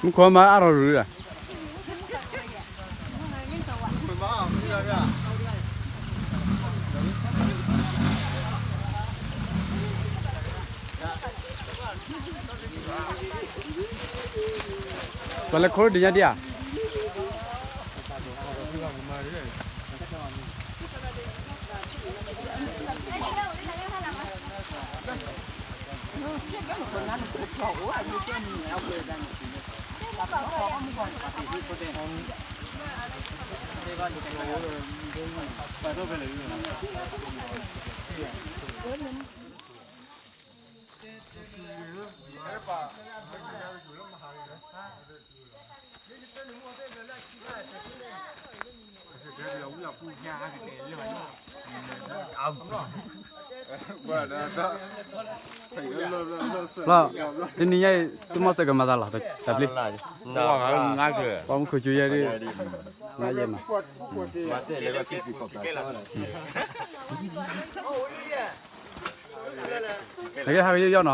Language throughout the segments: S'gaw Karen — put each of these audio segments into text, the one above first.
မူခိၣ်မၤအါထီၣ်ရူၤလီၤ. ပှၤလဲၤခိၣ်ဒံးညါဒံးဧါ. လီၤ, တနံၤညါအံၤ သုမီၢ်သၢဂၤမၤသးလီၤ တၢ်ဘျ့, ပှၤမူခိၣ်စူၤယဲဒ်, ငါယဲနီၤ, တကဲဟးကယီယီနီၤ.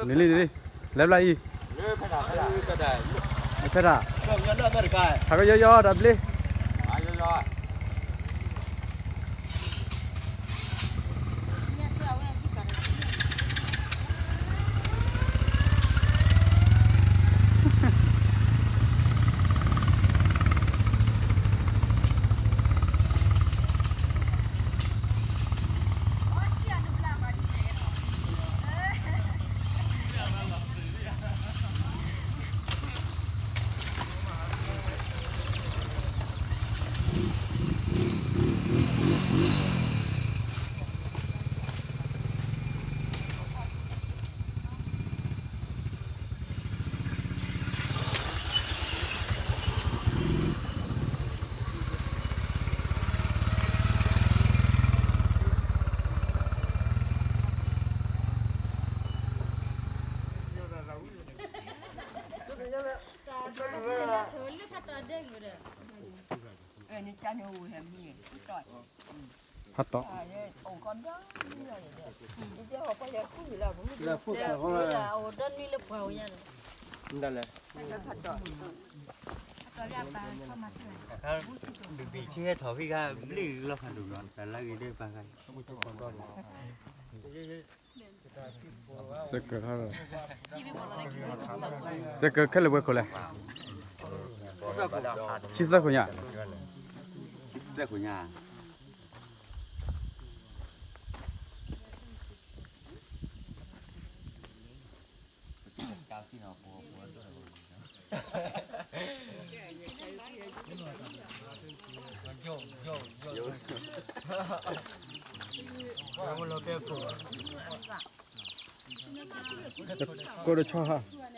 န့ၣ်လံန့ၣ်လံ, လဲၤဘျါအံၤ, ဖဲဒၣ်, ဟးကယီယီတၢ်ဘျ့. ဖးတီၢ်, ဘံၣ်ဘံၣ်ဆ့ဟဲထီၣ်ဖံးခါ ဘျ့လီၤဖးဒိၣ်နီၤ တၢ်လၢဂ့ၤဒ်ပၢ်ခါ စဲးကၢၤထီၣ်, စဲးကၢၤခဲလၢာ်ပှဲၤခိၣ်လဲၣ်, ဆံသၢခိၣ်ညါ, ဆံသၢခိၣ်ညါ. ကိးတဆီဟါ, အ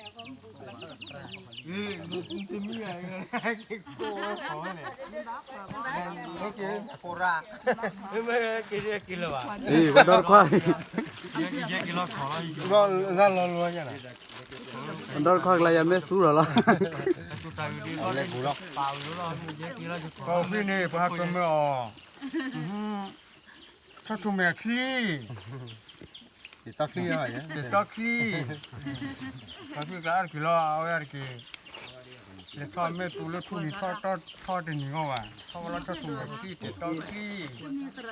့ ပဒီတခွါ, ပဒီတခွါကလါယၤမ့ၢ်သူလီၤလီၤ, ကဖံန့ၣ်ပှၤဟးကမၢအီၤ, ထီၣ်ထူၣ်မဲာ်ချံ တ့တီချံ, တ့တီချံ, ပှၤဖံကျါအါတက့ၢ်လီၤ အဝဲအါတက့ၢ်, လဲၤထီၣ်မ့ၢ်တူၤလၢထူၣ်န့ၣ် ထီၣ်တနံၤဂီၢ်ဘၣ်, ထီၣ်ဝဲလီၤထီၣ်ထူၣ်မဲာ်ချံ တ့တီချံ,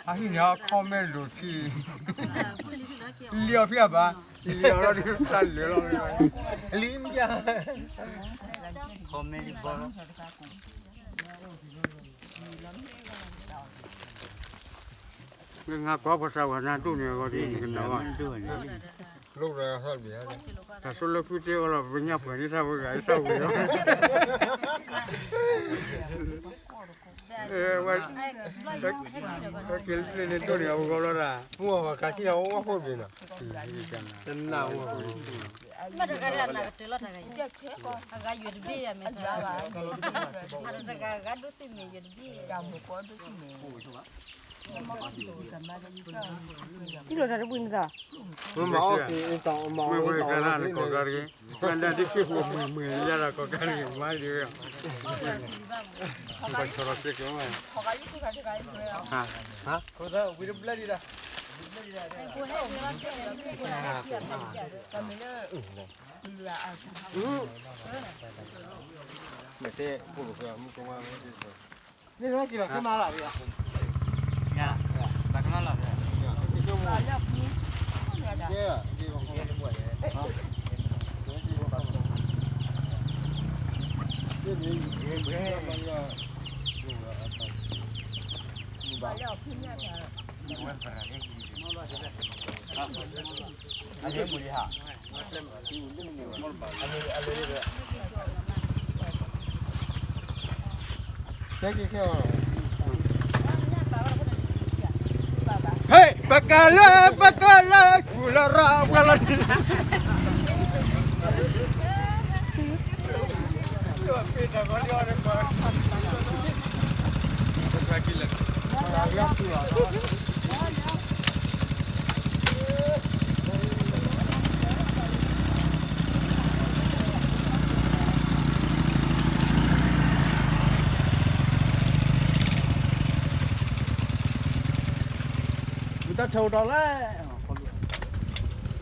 အဟံၣ်န့ၣ်အခီၣ်မဲာ်လိာ်ချံ, လံအီၤဖံအဘၣ်, လံအီၤလီၤဒုးတၢ်လၢာ်လီၤ, လံမ့ၢ်ယါ, ခီၣ်မဲာ်တဘီလီၤ. မ့ၢ်ငါကီၢ်ပှၤစၢ်ဝဲနၤဒိၣ်န့ၣ်အဂီၢ်ဒ်န့ၣ်ကနီၤဘၣ်, ဒိၣ်န့ၣ် တၢ်ဆိလၢဖုတဲအီၤလီၤ ပညၣ်ပှဲၤန့ၢ်တၢ်ဝဲဂၤအံၤတၢ်ဝံၤလီၤ, ဝဲ, က့ၤလၢန့ၣ်ဒိၣ်န့ၣ်အဂီၢ်လီၤတၢ်, မ့ၢ်ဝဲကးထံၣ်အဝဲဖိဘ့ၣ်နီၤ, တနၢ်ဝဲ, မ့ၢ်တဂၤဒၣ်နကတၢၢ်လီၤတဂၤအံၤ, အဂၤယွဲၢ်တဘ့ၣ်ယၤမ့ၢ်သး, အတဂၤဂၤဒိၣ်သ့ၣ်မ့ၢ်ယွဲၢ်တဘ့ၣ်, ထံၣ်လိာ်တၢ်တဘှံးနသး, မ့ၢ်မၤအီၣ်က့ၤအံၤတၢ်မၤဝဲကျါလၢနကိးကါတဂ့ၤ, မ့ၢ်ဒၣ်ဒ်ခ့ပူၤမုာ်မုာ်ယၤဒီးကိးကါတဂ့ၤ မၤဒ်ဝဲ, ကဆီၣ်ထီၣ်စ့ၢ်ကီးဝဲ, မ့ၢ်တဲပူၤလီၤမူကမၤဝဲ, မ့ၢ်က့ၤလီၤကမၤလီၤ, ယၤ, တၢ်ကမၤလီၤ, ဟဲ, ပကလၢ ပကလၢ ကူလရၤဝဲလီၤ, တၢ်ထီၣ်ဒီးလဲၣ်, တၢ်အူတၢ်ကၠိၣ်လဲၣ် တၢ်တီ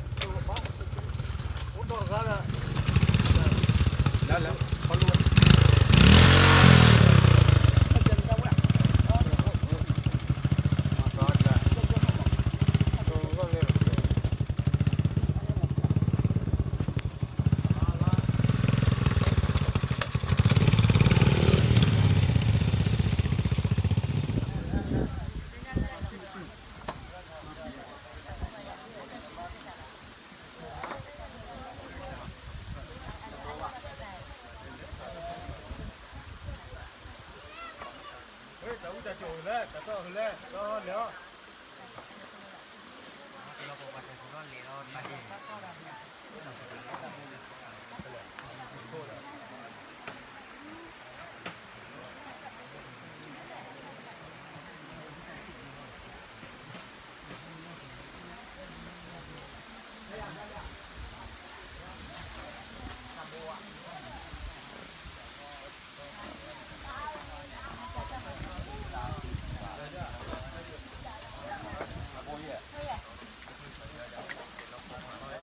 ၢ်လဲၣ် တၢ်လဲၣ်အီၤ, လီၤပှၤပှၤတၢ်ကီလဲၣ်လီၤ,